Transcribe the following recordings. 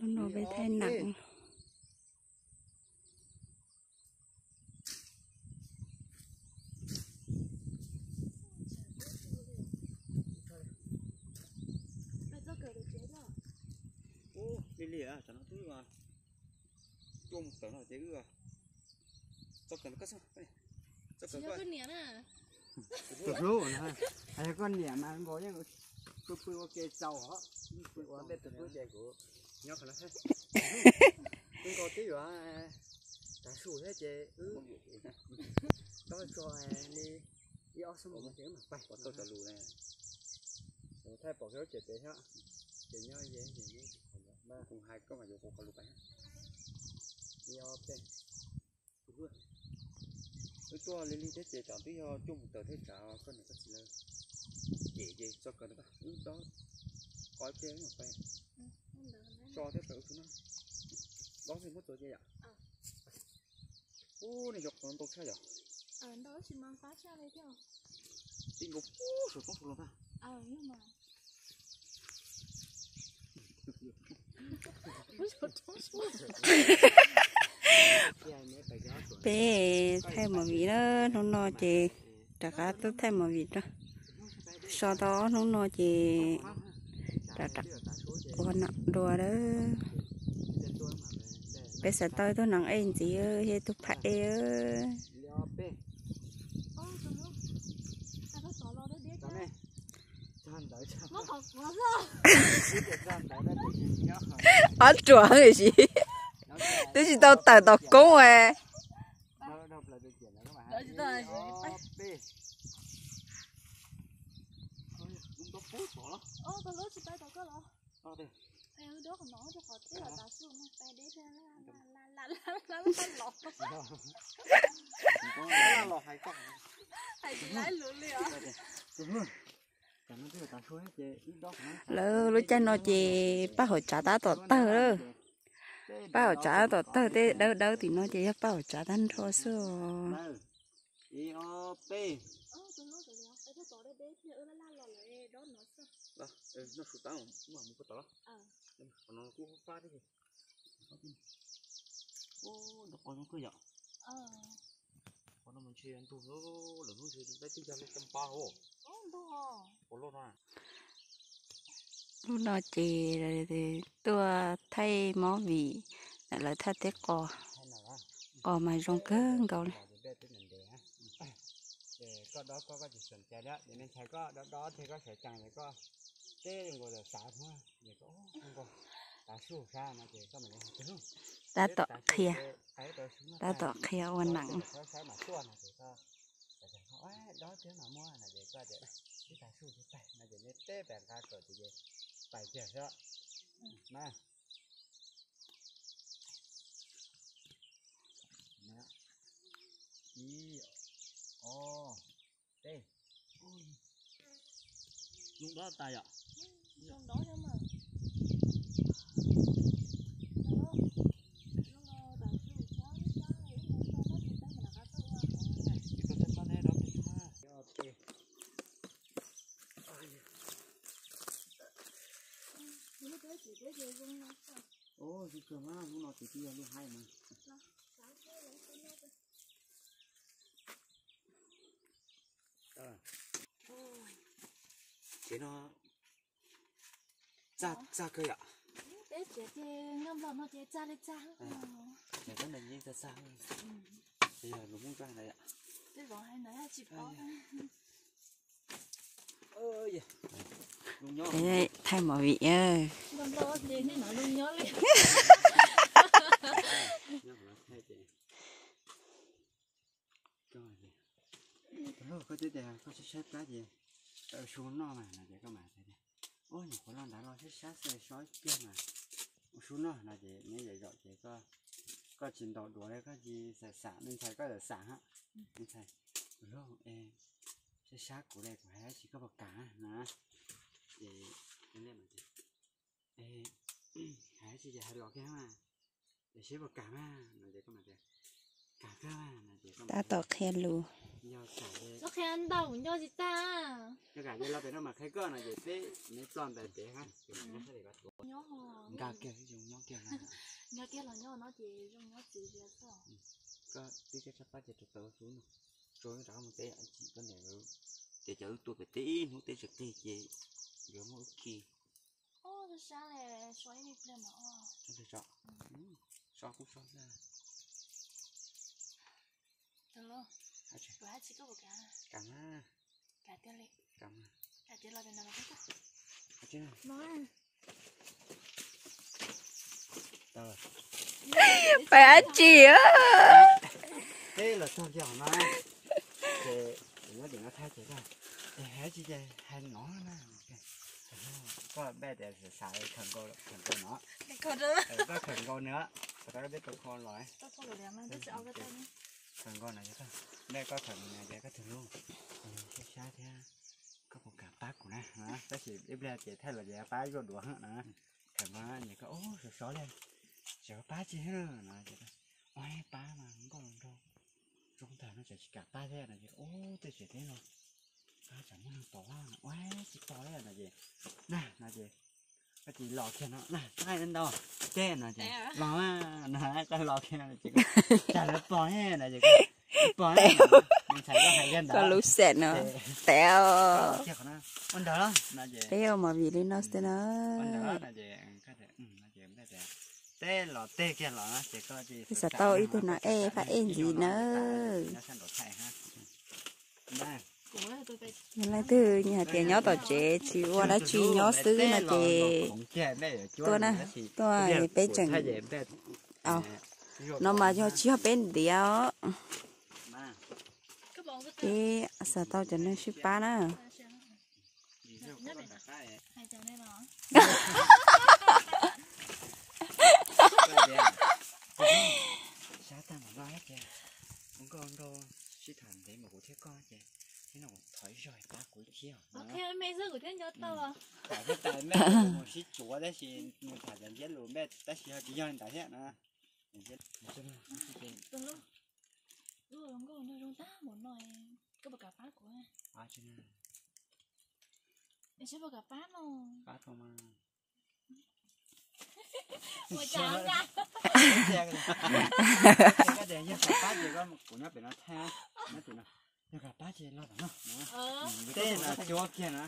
Hnub no peb thaij nam. Lig lig, tsam no twb tuaj mus tawm no ces wb txog kawg koj, txog kawg koj. Tus hlub, koj niam mas nkaus yeej pw pw ua ke tsaus os, pw ua ntej tus hlub ces kuv nyob qhov no thiab. Pw nkaus twb yuav tav su thiab ces wb tso li ib ob xuab moos ces wb mam pais. Thaij pom kiag lub tsev pem thiab, ces nyob ze ces nyob qhov no, kuv hais koj mas yuav qhov lus pais. Ib ob peb. Wb tuaj li lig thiab ces tsam twb yog cuaj mus tawm thiab, tsam koj niam koj txiv lawv cem ces txog kawg ntawd wb dob qhov ib pliag wb mam pais. So thiab pem ub xwb na. Dob xwb muab txuas cia yom. Ub, nej cov qhov ntau tshaj yom. Tij nkaus pub saum roob saud los ntag. Peb thaij movie na, hnub no ces rov qab tuaj thaij movie rau. So tau ob hnub no ces rov rov ua nam dua lawm. Peb xav tau ib tug nees ej ntxiv thiab ib tug phaj ej. Ob ruam heev si, twb tsis tau tawm tom koob es. Lawv lub caij no ces paj hauv tsav tab tom tawg lawm. Paj hauv tsav tab tom tawg, tej dawb dawb tim no ces yog paj hauv tsav tag nrho xwb os. Lub no ces tuaj thaij movie, lawv thaij tej qos, qos mas zoo kawg nkaus li. Tab tom qhia, tab tom qhia ua nam. Ib, ob, peb. Zoo dob tas yom. Zoo kawg mas, lub no ces twb yog lub haib na. Tsev no txaj kawg yom. Peb tsev ces nyob Nplog no ces txaj li txaj. Tsev no yeej txaj txaj. Yog lus Hmoob txaj ntawd yom. Tej zaum hais ntawd tsis paub. Peb thaij movie. Koj twb tias koj saib saib plab ces ua su noj mas no ces koj mam tias, ub, nyuam qhuav los nrad los saib saib xwb so ib pliag mas ua su noj no ces neb zam zam ces koj tsis ntaus duav li, koj tsis xam xam, me ntxhais koj xam xam hab. Me ntxhais, tus hlub, saib sab kuv li kuv hais dab tsi koj puas kam na. Ces hais dab tsi ces hais los kiag mas, es seb puas kam mas no ces koj mam tias kam kawg no ces koj tab tom qhia lus. Yog kam ces, yog kam ces los pem no mam qhia koj no ces peb neb ploj ntais pem hab. Nkag kiag zoo nyob kiag na. Nyob kiag los nyob no ces zoo nyob txiv zias xwb. Koj twb coj tshaj pab ces rau tau xwb no. Tsuas rov mus teb chim koj niam lawv, ces cov wb tuaj pem teb ib hnub teb tsis qig ces yuav muab wb khi. Sab ib pliag no. So kuj so na. Kam mas. Kam mas. Pais dab tsi? Teb los txog kiag hauv no, ces kuv muab tim no thaij ces koj, es hais tsis ces hais no na. Koj npaj tias xav xav khawm nkaus, khawm nkaus no, koj khawm nkaus nws, thaum koj peb tau kho los, khawm nkaus no, npaj koj khawm no ces koj tus hlub, sab sab thiab, koj puas kam pab kuv na? Tab sis ib pliag ces thaij los ces pab zuaj duav na. Khawm nkaus no ces koj, ub, sov sov li, tsis pab tsis no, ua pab mas nkauj nraug zoo tag no tseem tsis kam pab thiab no ces, ub, tej tsev teb no pab tsam muaj neeg pom no, ua tsis pom li no ces, na no ces, koj cia li los kiag no na, ntau, ces no ces los no, koj los kiag no ces, tsam lawv pom ne no ces, pom, ntshai koj hais kiag ntawd, koj lub xeem no, teb, ua ntawd no ces, peb ua movie li no xwb na. Xav tau ib tug no es fab ej ntxiv na. Yog leej twg hais tias nyob tom tsev tsis ua dab tsi nyob xwb no ces tuaj na, tuaj peb tseem, no mas yog tsis yog peb ntiav os. Peb xav tau cov neeg sib pab na. Sab tag mam noj ces, ua nkauj nraug sib tham ntev mas kuv thiab koj ces, thiab no kuv thov ib zaug pab kuv ib thiab. Ok, me xwb kuv thiab nco tau. Tham thiab tas npaj mus sib cuav tab sis mus tham cov ntsiab lus npaj tab sis ho tsis yog li ntawd thiab na. Tus hlub, lub hluas nkauj no zoo tag npaum no, koj puas kam pab kuv? Es seb puas kam pab no. Pab tau mas. Ua cas nqa? Koj tias yog kam pab ces kuv nyob pem no thaij, nyob tim no. Yog kam pab ces los tom no. Tej no cuab kiag na,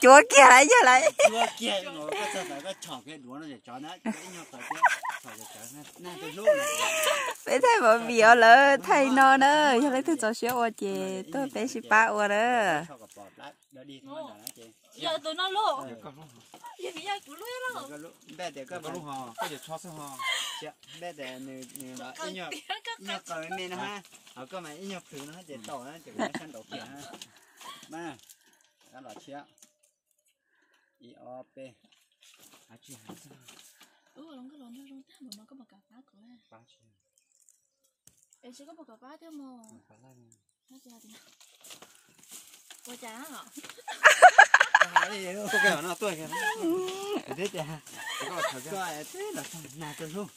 cuab kiag yog lawm. Cuab kiag, koj txog tawm koj tshom kiag duav no ces tsov na, ib nyuag qawv thiab, tshom ces tsov na, tus hlub. Peb thaij movie os lawm, thaij no na, yog leej twg txaus siab ua ces tuaj peb sib pab ua na. Yog tus no lauj. Yog nws yog kuv lub lauj. Npaj tias koj, koj yuav tsho xwb ho. Npaj tias nws, nws ib nyuag qawv me no ha, ho koj mas ib nyuag plhws no ces tau na, ces kuv muab sab nraud kiag ha. Mas, los thiab. Ib ob peb. Tsis hais xwb. Ub, los nkauj los nraug zoo tag npaum no koj puas kam pab kuv? Es seb koj puas kam pab thiab mog. Ua cas? Nag tus hlub,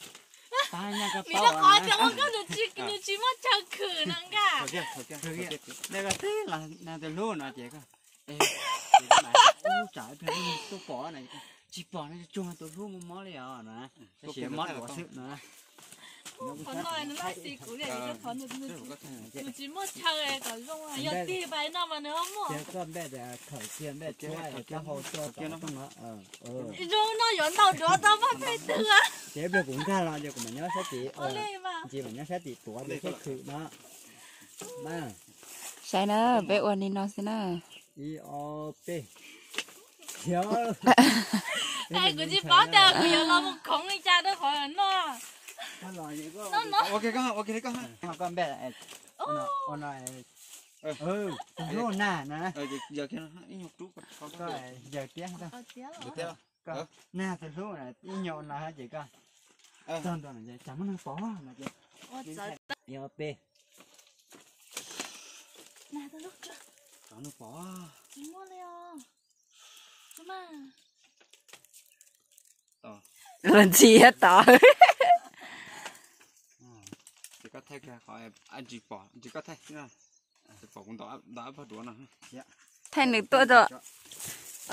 pab nyaj koj paub tias ua nkauj nws tsis muaj chaw khwm no nka. Nag koj teb los nag tus hlub no ces koj, ub, tsam ib pliag tuaj pom no, tsis pom no tsuag tus hlub muaj mob li os no, tab sis mob duav xwb no. Qhov no nws laj xi kuv li, nws tsis muaj chaw kom zoo, yog tig pais no mas nws ho muaj. Koj npaj tias khawm kiag npaj tshuab cov hau coj tom no. Zoo no yuav ntaus duav tau pab peb twg? Ces ib pliag kuv nkag los ces kuv mam nyob sab tim, ntsis mam nyob sab tim tuav ces thiaj khwm no. Saib na, peb ua li no xwb na. Ib ob peb. Kuv tsis paub tias kuv yuav los mus khoov li cas rau qhov no. Ua li koj, ua li koj. Koj npaj, tus hlub nag na. Yog tiab, nag tus hlub na, ib nyuag no ces koj txog ntua no ces tsam muaj neeg pom no ces, ib ob peb. Tsam neeg pom. Los ntxhi tod. Ces koj thaij kiag qhov ntsis pom, ntsis koj thaij, pom kuv ntaus ab pog duav no. Thaij nws tuaj tso.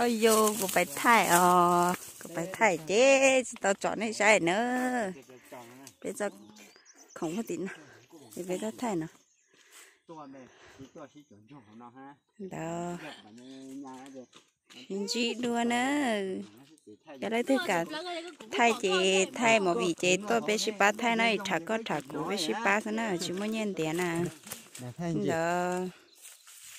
Au yog kuv pais thaij os, kuv pais thaij ces tsis tau tsom nej saib na. Peb txoj khoom tim no, ces peb txoj thaij no. Ntawd, sib ntsib dua na. Yog leej twg kam thaij ces thaij movie ces tuaj peb sib pab thaij na, tham koj tham kuv peb sib pab xwb na, tsis muaj nyiaj ntiav na. Ntawd